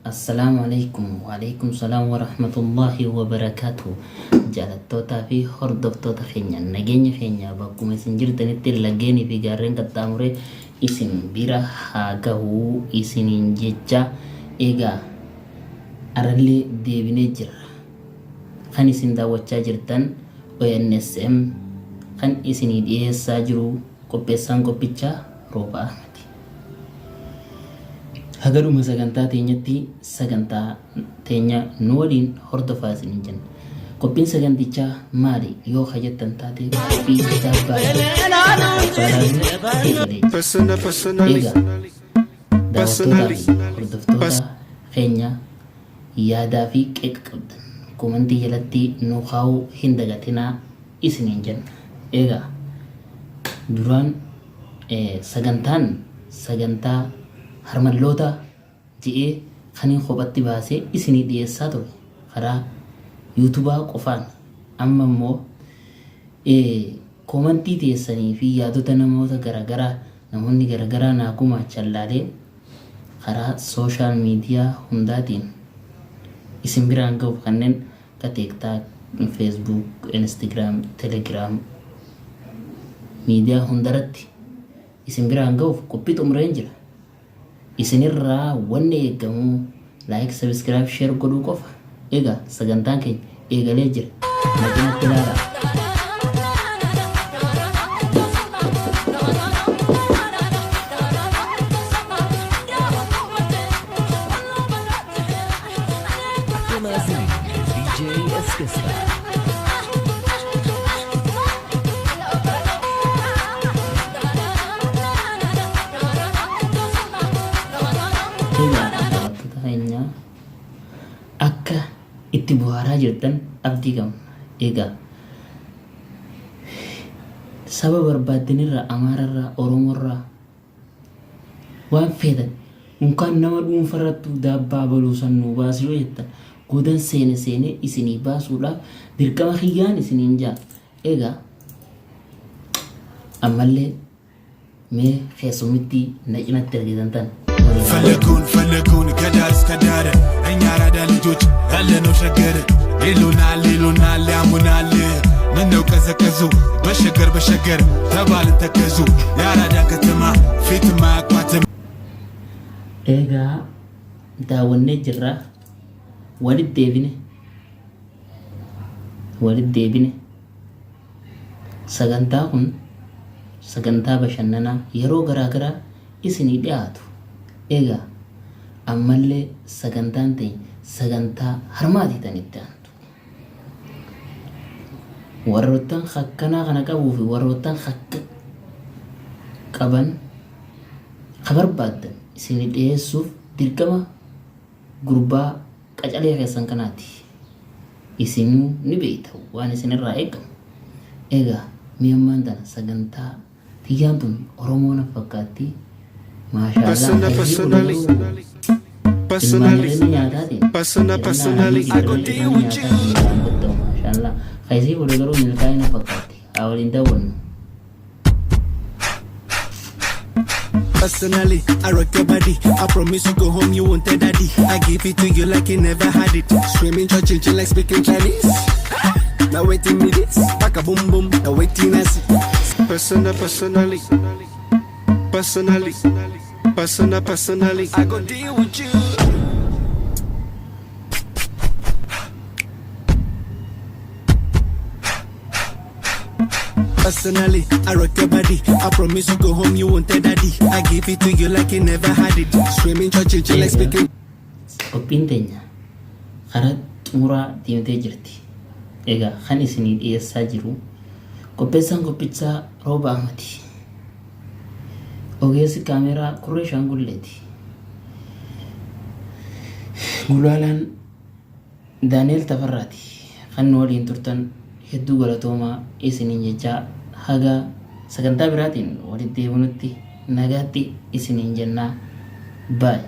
Assalaamu Aleykum Waaleykum Salaam Warahmatullaahi Wabarakaatuh Jaalattootaa fi hordoftoota keenya nageenya keenya bakkuma isin jirtanitti laggeenii fi gaarreen qaxxaamuree isin bira haa gahu isiniin jecha egaa arallee deebinee jirra kan isin daawwachaa jirtan ONSM kan isinii dhiyeessaa jiru qopheessaan qophichaa Rooba Ahmadi. Haga dhuma sagantaa teenyatti sagantaa teenya nu waliin hordofaa isiniin jenna. Qophiin sagantichaa maali yoo ka jettan taate qophii daabbaa laaluu eegalee jira. Egaa daawwattootaa fi hordoftoota keenya yaadaa fi qeeqa qabdan komantii jalatti nu kaa'uu hin dagatinaa isiniin jenna. Egaa duraan Sagantaan sagantaa harmallootaa je'ee kanin kophatti baasee isinii dhiyeessaa ture karaa yuutubaa qofaan amma immoo koomantii teessanii fi yaadota namoota garagaraa namoonni garagaraa naa gumaachan laalee karaa sooshaal miidiyaa hundaatiin isin biraan gahuuf kanneen akka TikTok, Facebook, Instagram, Telegram miidiyaa hundaratti isin biraan gahuuf qophii xumureen jira. Isinirraa wanni eegamu like, subscribe, share godhuu qofa. Egaa sagantaan keenya eegalee jira. Na cinatti ilaalaa. Egaa daawwattoota keenya akka itti bohaaraa jirtan abdii qabna. Egaa saba barbaaddanirraa Amaararraa Oromoorraa Waan feetan unkaan nama dhuunfarrattuu daabbaa abaluu san nuu baasi yoo jettan godan seene seenee isinii baasuudhaaf dirqama kiyyaan isiniin ja'a. Egaa ammallee mee keessummittii na cinatti argitan tan waliin haa ፈለጉን ፈለጉን ከዳር እስከ ዳር እኛ አራዳ ልጆች ያለነው ሸገር ይሉናል ይሉናል ያሙናል ምነው ቀዘቀዙ በሸገር በሸገር ተባልን ተከዙ የአራዳን ከተማ ፊት ማያቋትም Egaa daawwannee jirra walitti deebine walitti deebine sagantaa kun sagantaa bashannanaa yeroo garaa garaa isinii dhiyaatu egaa ammallee sagantaan teenya sagantaa harmaatii tan itti aantu Warroottan akkanaa kana qabuu fi warroottan akka qaban ka barbaaddan isin dhiyeessuuf dirqama gurbaa qacalee keessan kanaati. Isinuu ni beekta waan isinirraa eegamu. Egaa mee ammaan tana sagantaa tiyyaan tun Oromoo na fakkaatti. Maashaallah Personal, hayyii personally, godhuu ilmaan personally, hir'inni nyaataatiin personal, hir'ina personally. hayyii I go hir'inni deal with you. nyaataatiin isaan qotta'u maashaallah. Kaysii godhe garuu milkaa'ina fakkaatti. Haa waliin daawwannu. Personally, I rock your body. I promise you go home, you won't tell daddy. I give it to you like you never had it. Screaming, church, like speaking Chinese. Now waiting me this, back a boom boom. Now waiting I see. Personal, personally, personally, personal, personally. I go deal with you. Personally, I rock your body. I promise you go home, you won't tell daddy. I give it to you like you never had it. Screaming, church, like speaking. Qophiin teenya karaa xumuraa deemtee jirti. Egaa kan isinii dhiyeessaa jiru qopheessaan qophichaa Rooba Ahmadi. Ogeessi kaameeraa Kurree Shaangulleeti. Gulaalaan Daani'el Tafarraati. Kan nu waliin turtan hedduu galatoomaa isiniin jechaa haga sagantaa biraatiin walitti deebinutti nagaatti isiniin jennaa. Baay.